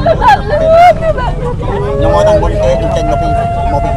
ខ្ញុំមកតាំងមុនគេខ្ញុំចេញមកពី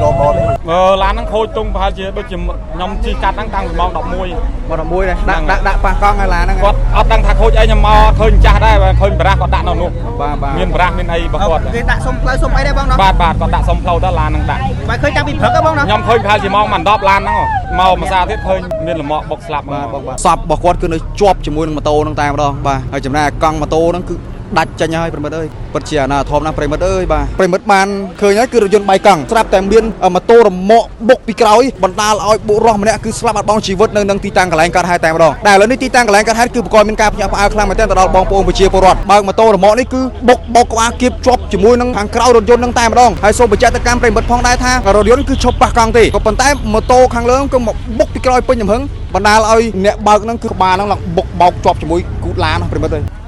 global ទេ អឺឡានហ្នឹងខូចទុំប្រហែលជាដូចជាខ្ញុំជិះកាត់ហ្នឹងតាំងពីម៉ោង11 មក11ដែរដាក់ដាក់ដាក់ប៉ះកង់ឲ្យឡានហ្នឹង គាត់អត់ដឹងថាខូចអីខ្ញុំមកឃើញចាស់ដែរឃើញបារះគាត់ដាក់នៅនោះ បាទបាទ មានបារះមានអីរបស់គាត់ គេដាក់សុំផ្លូវសុំអីដែរបងណោះ បាទបាទគាត់ដាក់សុំផ្លូវទៅឡានហ្នឹងដាក់ បើឃើញតាំងពីព្រឹកហ៎បងណោះ ខ្ញុំឃើញប្រហែលជាម៉ោង10ឡានហ្នឹងមកមួយសាទៀតឃើញមានលមាក់បុកស្លាប់ បាទបងបាទសពរបស់គាត់គឺនៅជាប់ជាមួយនឹងម៉ូតូហ្នឹងតែម្ដងបាទហើយចំណែកកង់ម៉ូតូហ្នឹងគឺដាច់ចេញហើយប្រិមិត្តអើយពិតជាអាណាធមណាស់ប្រិមិត្តអើយបាទប្រិមិត្តបានឃើញហើយគឺរថយន្តបែកកង់ស្រាប់តែមានម៉ូតូរមាក់បុកពីក្រោយបណ្ដាលឲ្យបុរសម្នាក់គឺស្លាប់បាត់បង់ជីវិតនៅនឹងទីតាំងកន្លែងកើតហេតុតែម្ដងដែលឥឡូវនេះទីតាំងកន្លែងកើតហេតុគឺបង្កឲ្យមានការភ្ញាក់ផ្អើលខ្លាំងមែនទែនទៅដល់បងប្អូនប្រជាពលរដ្ឋបើកម៉ូតូរមាក់នេះគឺបុកបោកក្បាលគៀបជាប់ជាមួយនឹងខាងក្រោយរថយន្តនឹងតែម្ដងហើយសូមបញ្ជាក់ទៅកាន់ប្រិមិត្តផងដែរថារថយន្តគឺឈប់ប៉ះកង់ទេក៏ប៉ុន្តែម៉ូតូខាងលើគឺមកបុកពីក្រោយពេញទំហឹងបណ្ដាលឲ្យអ្នកបើកហ្នឹងគឺក្បាលហ្នឹងឡើងបុកបោកជាប់ជាមួយគូតឡានប្រិមិត្តអើយ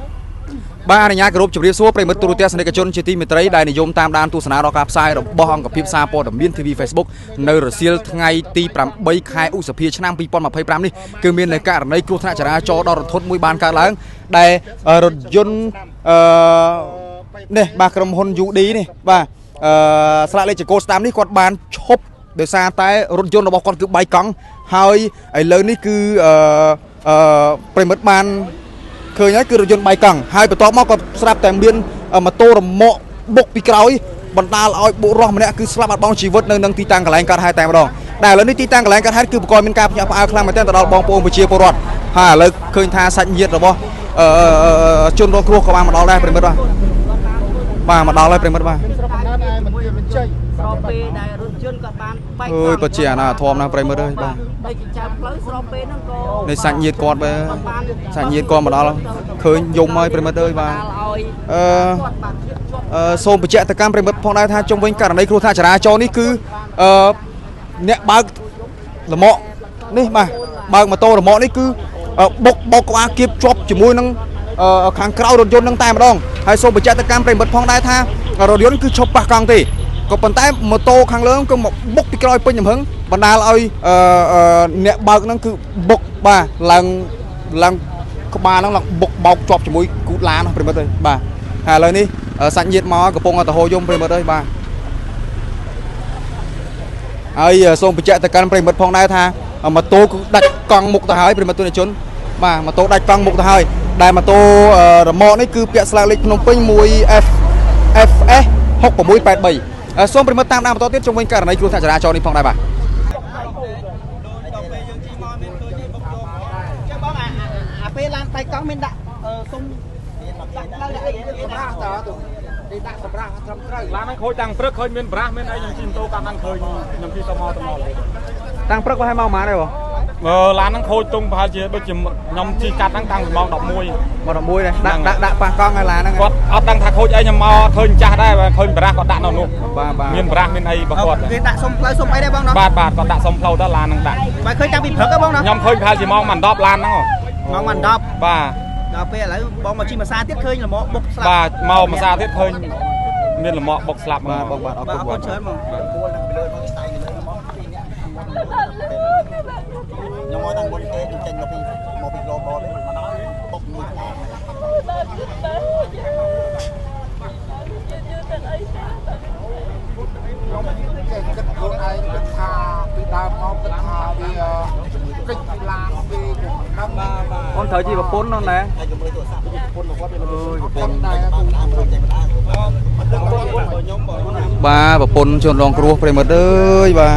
បាទអនុញ្ញាតគោរពជម្រាបសួរប្រិមិត្តទូរទស្សនិកជនជាទីមេត្រីដែលនិយមតាមដានទស្សនាដល់ការផ្សាយរបស់អង្គភាពសារព័ត៌មាន TV Facebook នៅរសៀលថ្ងៃទី8ខែឧសភាឆ្នាំ2025នេះគឺមាននៅករណីគ្រោះថ្នាក់ចរាចរណ៍ដ៏រន្ធត់មួយបានកើតឡើងដែលរថយន្តអឺនេះបាទក្រុមហ៊ុន UD នេះបាទអឺស្លាកលេខចង្កូតស្ដាំនេះគាត់បានឈប់ដោយសារតែរថយន្តរបស់គាត់គឺបែកកង់ហើយឥឡូវនេះគឺអឺអឺប្រិមិត្តបាន ឃើញហើយគឺរថយន្តបែកកង់ហើយបន្ទាប់មកក៏ស្រាប់តែមានម៉ូតូរមាក់បុកពីក្រោយបណ្ដាលឲ្យបុរសម្នាក់គឺស្លាប់បាត់បង់ជីវិតនៅនឹងទីតាំងកន្លែងកើតហេតុតែម្ដងដែលឥឡូវនេះទីតាំងកន្លែងកើតហេតុគឺបង្កឲ្យមានការភ្ញាក់ផ្អើលខ្លាំងមែនទែនទៅដល់បងប្អូនប្រជាពលរដ្ឋហើយឥឡូវឃើញថាសាច់ញាតិរបស់អឺជនរងគ្រោះក៏បានមកដល់ដែរប្រិមិត្តបាទបាទមកដល់ហើយប្រិមិត្តបាទ ស្របពេលដែលរថយន្តក៏បានបែក អើយពិតជាអាណាធមណាស់ប្រិមិត្តអើយបាទ ដីចិញ្ចើមផ្លូវស្របពេលហ្នឹងក៏ នេះសាច់ញាតិគាត់បាទសាច់ញាតិគាត់មកដល់ឃើញយំហើយប្រិមិត្តអើយបាទ ឲ្យ អឺ គាត់បានជឿជាប់ អឺសូមបញ្ជាក់ទៅកាន់ប្រិមិត្តផងដែរថាជុំវិញករណីគ្រោះថ្នាក់ចរាចរណ៍នេះគឺអឺអ្នកបើកលមាក់នេះបាទបើកម៉ូតូរមាក់នេះគឺបុកបោកក្បាលគៀបជាប់ជាមួយនឹងខាងក្រោយរថយន្តនឹងតែម្ដងហើយសូមបញ្ជាក់ទៅកាន់ប្រិមិត្តផងដែរថារថយន្តគឺឈប់ប៉ះកង់ទេក៏ប៉ុន្តែម៉ូតូខាងលើគឺមកបុកពីក្រោយពេញទំហឹងបណ្ដាលឲ្យអ្នកបើកហ្នឹងគឺបុកបាទឡើងឡើងក្បាលហ្នឹងឡើងបុកបោកជាប់ជាមួយគូតឡានប្រិមិត្តអើយបាទហើយឥឡូវនេះសាច់ញាតិមកកំពុងតែហូរយំប្រិមិត្តអើយបាទហើយសូមបញ្ជាក់ទៅកាន់ប្រិមិត្តផងដែរថាម៉ូតូគឺដាច់កង់មុខទៅហើយប្រិមិត្តទស្សនិកជនបាទម៉ូតូដាច់កង់មុខទៅហើយដែលម៉ូតូរមាក់នេះគឺពាក់ស្លាកលេខភ្នំពេញ 1F FS 6683សូមប្រិមិត្តតាមដានបន្តទៀតជុំវិញករណីគ្រោះថ្នាក់ចរាចរណ៍នេះផងដែរបាទ ចឹងបងអាអាពេលឡានបែកកង់មានដាក់សុំដាក់ផ្លូវដាក់អី សម្រាប់តើគេដាក់សម្រាប់ត្រឹមត្រូវ ឡានហ្នឹងខូចតាំងព្រឹកឃើញមានបារះមានអីខ្ញុំជិះម៉ូតូកាត់ហ្នឹងឃើញខ្ញុំជិះទៅមកទៅមក តាំងព្រឹកប្រហែលម៉ោងប៉ុន្មានដែរបង អឺឡានហ្នឹងខូចទុំប្រហែលជាដូចជាខ្ញុំជិះកាត់ហ្នឹងតាំងពីម៉ោង11 ម៉ោង11ដែរដាក់ដាក់ដាក់ប៉ះកង់ឲ្យឡានហ្នឹង គាត់អត់ដឹងថាខូចអីខ្ញុំមកឃើញចាស់ដែរឃើញបារះគាត់ដាក់នៅនោះ បាទបាទ មានបារះមានអីរបស់គាត់ គេដាក់សុំផ្លូវសុំអីដែរបងណោះ បាទបាទគាត់ដាក់សុំផ្លូវទៅឡានហ្នឹងដាក់ បើឃើញតាំងពីព្រឹកហ៎បងណោះ ខ្ញុំឃើញប្រហែលជាម៉ោង10ឡានហ្នឹង ម៉ោង10 បាទ ដល់ពេលឥឡូវបងមកជិះមួយសាទៀតឃើញលមាក់បុកស្លាប់ បាទមកមួយសាទៀតឃើញមានលមាក់បុកស្លាប់ បាទបងបាទអរ បាទ គុណបាទ អរគុណច្រើនបង គួលនឹងពីលើមកស្តៃលើមកពីរនាក់ខ្ញុំមកតាំងមុនគេខ្ញុំចេញមកពី global ទេមកដល់បុកមួយក្បាល ខ្ញុំចេះគិតខ្លួនឯងគិតថាពីដើមមកគិតថាវាកិច្ចពីឡានវាក៏មិនដឹងបាទបាទ អូនត្រូវជាប្រពន្ធនោះណា ហើយក៏មើលទូរស័ព្ទ ប្រពន្ធរបស់គាត់វា អើយប្រពន្ធ ដែរ តាមរត់ចេញបណ្ដា បាទប្រពន្ធជនរងគ្រោះប្រិមិត្តអើយបាទ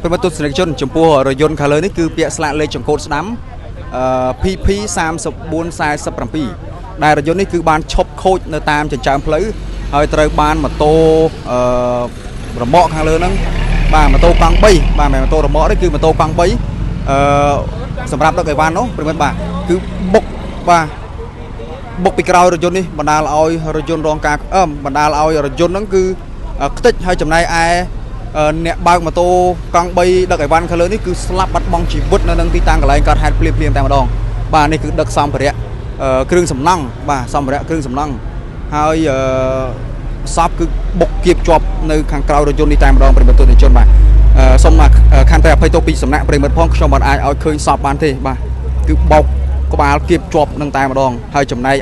ប្រិមិត្តទស្សនិកជនចំពោះរថយន្តខាងលើនេះគឺពាក្យស្លាកលេខចង្កូតស្ដាំអឺ PP 3447ដែលរថយន្តនេះគឺបានឈប់ខូចនៅតាមចិញ្ចើមផ្លូវហើយត្រូវបានម៉ូតូអឺរមាក់ខាងលើហ្នឹងបាទម៉ូតូកង់3បាទមិនមែនម៉ូតូរមាក់ទេគឺម៉ូតូកង់3អឺសម្រាប់ដឹកអីវ៉ាន់នោះប្រិមិត្តបាទគឺបុកបាទបុកពីក្រោយរថយន្តនេះបណ្ដាលឲ្យរថយន្តរងការអឺបណ្ដាលឲ្យរថយន្តហ្នឹងគឺខ្ទេចហើយចំណែកឯអ្នកបើកម៉ូតូកង់3ដឹកអីវ៉ាន់ខាងលើនេះគឺស្លាប់បាត់បង់ជីវិតនៅនឹងទីតាំងកន្លែងកើតហេតុភ្លាមៗតែម្ដងបាទនេះគឺដឹកសម្ភារៈគ្រឿងសំណង់បាទសម្ភារៈគ្រឿងសំណង់ហើយអឺសពគឺបុកគៀបជាប់នៅខាងក្រោយរថយន្តនេះតែម្ដងប្រិមិត្តទស្សនិកជនបាទសូមខន្តីអភ័យទោសពីសំណាក់ប្រិមិត្តផងខ្ញុំមិនអាចឲ្យឃើញសពបានទេបាទ គឺបោកក្បាលគៀបជាប់នឹងតែម្ដងហើយចំណែក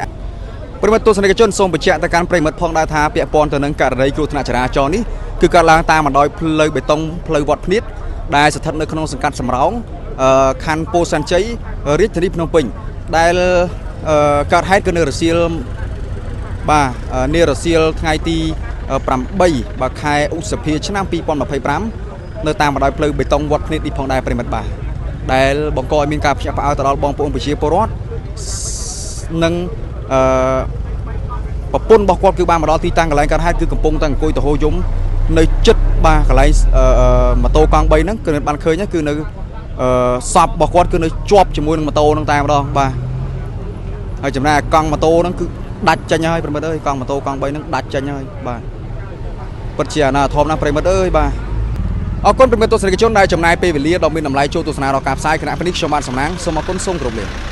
ប្រិយមិត្តទស្សនិកជនសូមបញ្ជាក់ទៅកាន់ប្រិយមិត្តផងដែរថាពាក់ព័ន្ធទៅនឹងករណីគ្រោះថ្នាក់ចរាចរណ៍នេះគឺកើតឡើងតាមបណ្ដោយផ្លូវបេតុងផ្លូវវត្តភ្នៀតដែលស្ថិតនៅក្នុងសង្កាត់សំរោងអឺខណ្ឌពោធិ៍សែនជ័យរាជធានីភ្នំពេញដែលអឺកើតហេតុគឺនៅរសៀល បាទអឺនារសៀលថ្ងៃទី8បាទខែឧសភាឆ្នាំ2025នៅតាមបណ្ដោយផ្លូវបេតុងវត្តភ្នៀតនេះផងដែរប្រិយមិត្តបាទដែលបង្កឲ្យមានការភ្ញាក់ផ្អើលទៅដល់បងប្អូនប្រជាពលរដ្ឋនិងអឺប្រពន្ធរបស់គាត់គឺបានមកដល់ទីតាំងកន្លែងកើតហេតុគឺកំពុងតែអង្គុយទៅហូរយំនៅចិត្តបាទកន្លែងអឺអឺម៉ូតូកង់3ហ្នឹងគឺបានឃើញគឺនៅអឺសពរបស់គាត់គឺនៅជាប់ជាមួយនឹងម៉ូតូហ្នឹងតែម្ដងបាទ ហើយចំណែកឯកង់ម៉ូតូហ្នឹងគឺដាច់ចេញហើយប្រិយមិត្តអើយកង់ម៉ូតូកង់3ហ្នឹងដាច់ចេញហើយបាទពិតជាអាណាធមណាស់ប្រិយមិត្តអើយបាទអរគុណប្រិយមិត្តទស្សនិកជនដែលចំណាយពេលវេលាដ៏មានតម្លៃចូលទស្សនាដល់ការផ្សាយខណៈពេលនេះខ្ញុំបាទសំណាងសូមអរគុណសូមគោរពលា។